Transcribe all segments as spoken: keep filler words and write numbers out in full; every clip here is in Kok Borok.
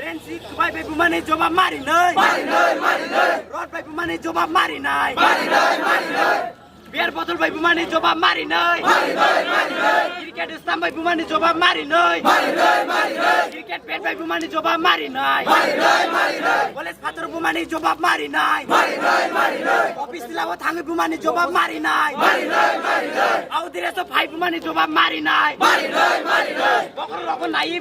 Brensi kwbai bai bumani jobab mari nai. Mari nai, mari nai. Rod bai bumani jobab mari nai. Mari nai, mari nai. Beer bottle bai bumani jobab mari nai. Mari nai, mari nai. Cricket stamp bai bumani jobab mari nai. Mari nai, mari nai. Cricket bat bai bumani jobab mari nai. Mari nai, mari nai. College phator bumani jobab mari nai. Mari nai, mari nai. Office tilao thangwi bumani jobab mari nai. Mari nai, mari nai. Audire so phai bumani jobab mari nai. Mari nai, mari nai. Bokhorok logo nai.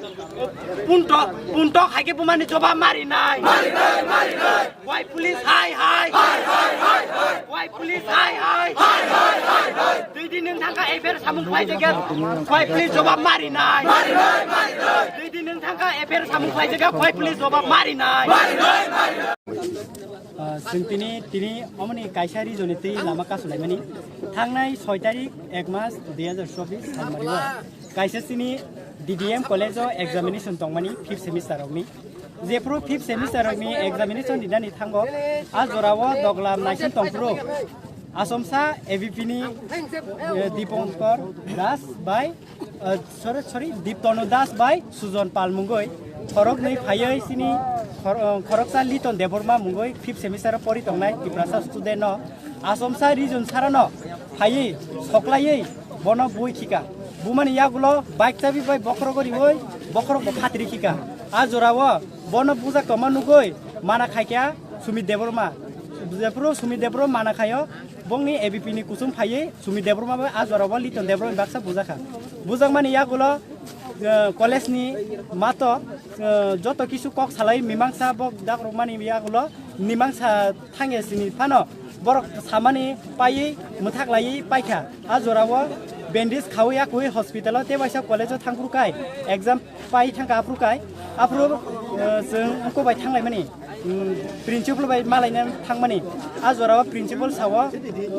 Punto, punto, hai ke bumani jobab mari nai. Mari nai, mari nai. Why police hai hai? Hai, hai, hai, hai. Why police hai hai? Hai, hai, hai, hai. Dui din nung thangka F I R samung khlai jagya. Why police jobab mari nai? Mari nai, mari nai. Dui din nung thangka F I R samung khlai jagya. Why police jobab mari nai? Mari nai, mari nai. Ah, chwng tini, tini omoni kaisa region ni twi lama kasulaimani. Thangnai soi tarik ek mas dui hazar chobbish salmari o. Kaisa chini D D M college o examination tongmani fifth semester rokni. Jephru fifth semester rokni examination rinani thango, a jorao doglam naising tongphuru. Asomsa A B P ni, eh, Dipankar Das bai, eh, sorry, sorry, Diptanu Das bai Sujon Pal mungoi khoroknwi phaiwi chini khor-, eh, khoroksa Liton Debbarma mungoi fifth semester o pori tongnai Tiprasa student no. Asomsa region sarano phaiwi soklaiwi bono bui khika. Bumani yagulo bike chabi bai bokhorogo riwi bokhorokbo phatri khika. A jorao bono bujak tongma nugwi mana khaikha Sumit Debbarma. Jephru Sumit Debbarma mana khaio, bongni A B P ni kusum phaiwi Sumit Debbarma bai a jorao Liton Debbarma baksa bujakha. Bujakmani yagulo, eh, college ni mato, eh, joto kisu kok salai mimangsa bok dakrokmani yagulo mimangsa thangya sini phano borok samani paiwi mwthak laiwi paikha. A jorao bandage khawi yakwi hospital o tei waisa college o thangphuru kai exam pai thangkha aphuru kai. Aphuru, eh, chwng wngkuk bai thanglaimani, mm, principal bai malaina thangmani. A jorao principal sao,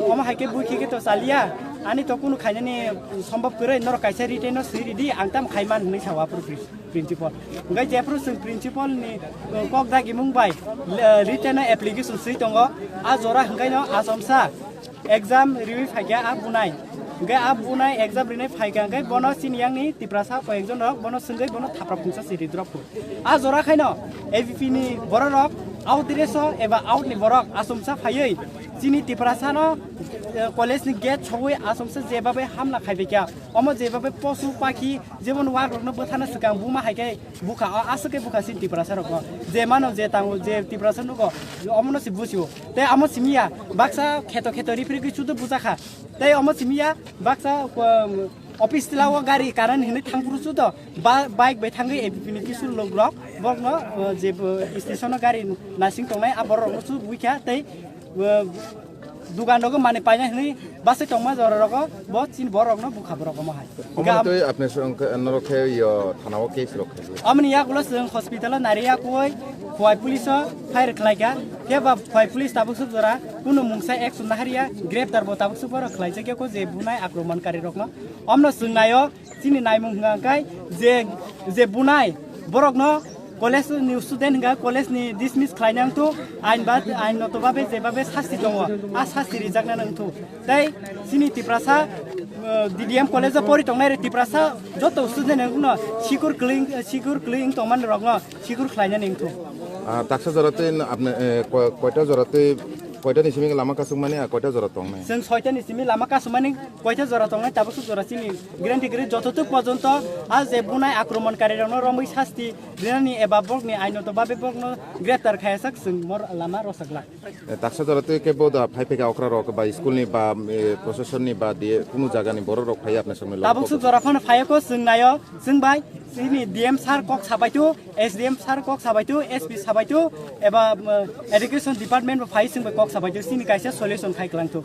omo hai khe bui khe khe to chaliya, ani to kunu khainani sombab kwrwi, norok kaisa written no swi ridi, ang tamo khaiman hinwi sao aphuru pri-, principal. Hwnkhe jephru chwng principal ni, eh, kok dagimung bai, eh, written no application swi tongo, a jora hwnkhe no achomsa exam riwi phaikha a bunai. Hwnkhe a bunai exam rinai phaikha hwnkhe bono chini yangni Tiprasa koyekjon rok bono swngwi bono thapra phungsa siri drop kho. A jora khaino A B P ni borok rok out dress o eba out ni borok achomsa phaiwi chini Tiprasa no, eh, college ni gate sogwi achomsa jebabe hamla khaibaikha. Omo jebabe posu pakhi jemon wak rokno bwthana swkang buma hai khe bukha, o aswk khe bukha chini Tiprasa rokno. Je mano je tango je Tiprasa nugo omono se busio. Tei amo simi ya, baksa kheto kheto ripri gwi chudo bujakha. Tei omo simi ya, baksa, um, office tilao gari current hinwi thangphuru chudo, ba-, bike bai thangwi A B P ni kisu lok rok, borokno, uh, je, uh, station o gari nasing tongnai, a borok rokno chu buikha tei, uh, dugan rogo manwi paina hinwi basai tongma jora rogo bo chini borok rokno bukha borok omo hai. Omo tei apni se wngkhe norok khe yo thana o case rok khe. Omoni yagulo chwng hospital o nari yakui Khowai police o fire khlaikha. Phiya ba Khowai police tabuk suk jora kunu mungsa action nahariya, greptar bo tabuk suk borok khlaijak yako je bunai akromon kari rokno. Omno chwng naio chini naimung hwnka khe je, je bunai borokno college ni student hwnka college ni dismiss khlaina wngthu, ain ba, ain noto babe je babe sasti tongo, a sasti rijakna wngthu. Tei chini Tiprasa, uh, D D M college o pori tongnai re Tiprasa joto student wngno sikur kwlwi, sikur kwlwi wng tongmani rokno sikur khlainani wngthu. Ah, taksa jora tei n-, apni, eh, ko-, koita jora tei, koita ni simi lama kasukmani, ah, koita jora tongnai? Chwng soita ni simi lama kasukmani koita jora tongnai, tabuk suk jora chini guarantee kwrwi joto tuk porjonto a je bunai akromon kari rokno romwi sasti rinani eba borokni ainoto babe borokno greptar khaiyasak chwng mor lama rwchak glak. Eh, taksa jora tei kebo da phai phai kha okra rok ba school ni ba, eh, procession ni ba diye kunu jaga ni borok rok phai apna samni lo. Tabuk suk jora phano phai ko chwng naio, chwng bai chini D M sir kok sabai tu, S D M sir kok sabai tu, S P sabai tu, eba, eh, education department bo phai chwng bai kok sabai tu, chini kaisa solution khai klang tu.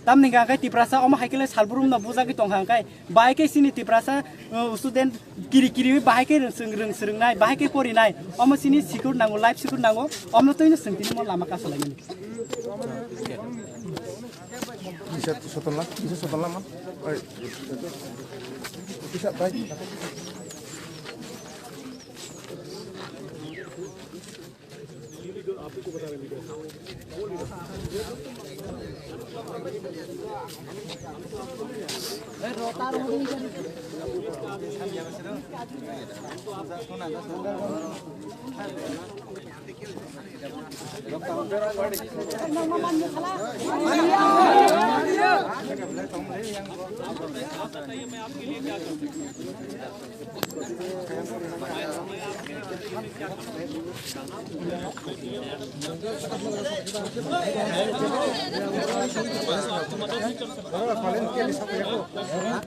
Tamni hwnkha khe Tiprasa omo hai khe le salbrum no bujagwi tongkha hwnkhe, bahai khe chini Tiprasa, uh, student kiri kiri bahai khe rwng swrwng, rwng swrwngnai, bahai khe porinai, omo chini secure nango, life secure nango, omo twi no chwng tini mo lama kasalaimani. Kisa sotonla, kisa sotonla man. Oi. Kisa bai.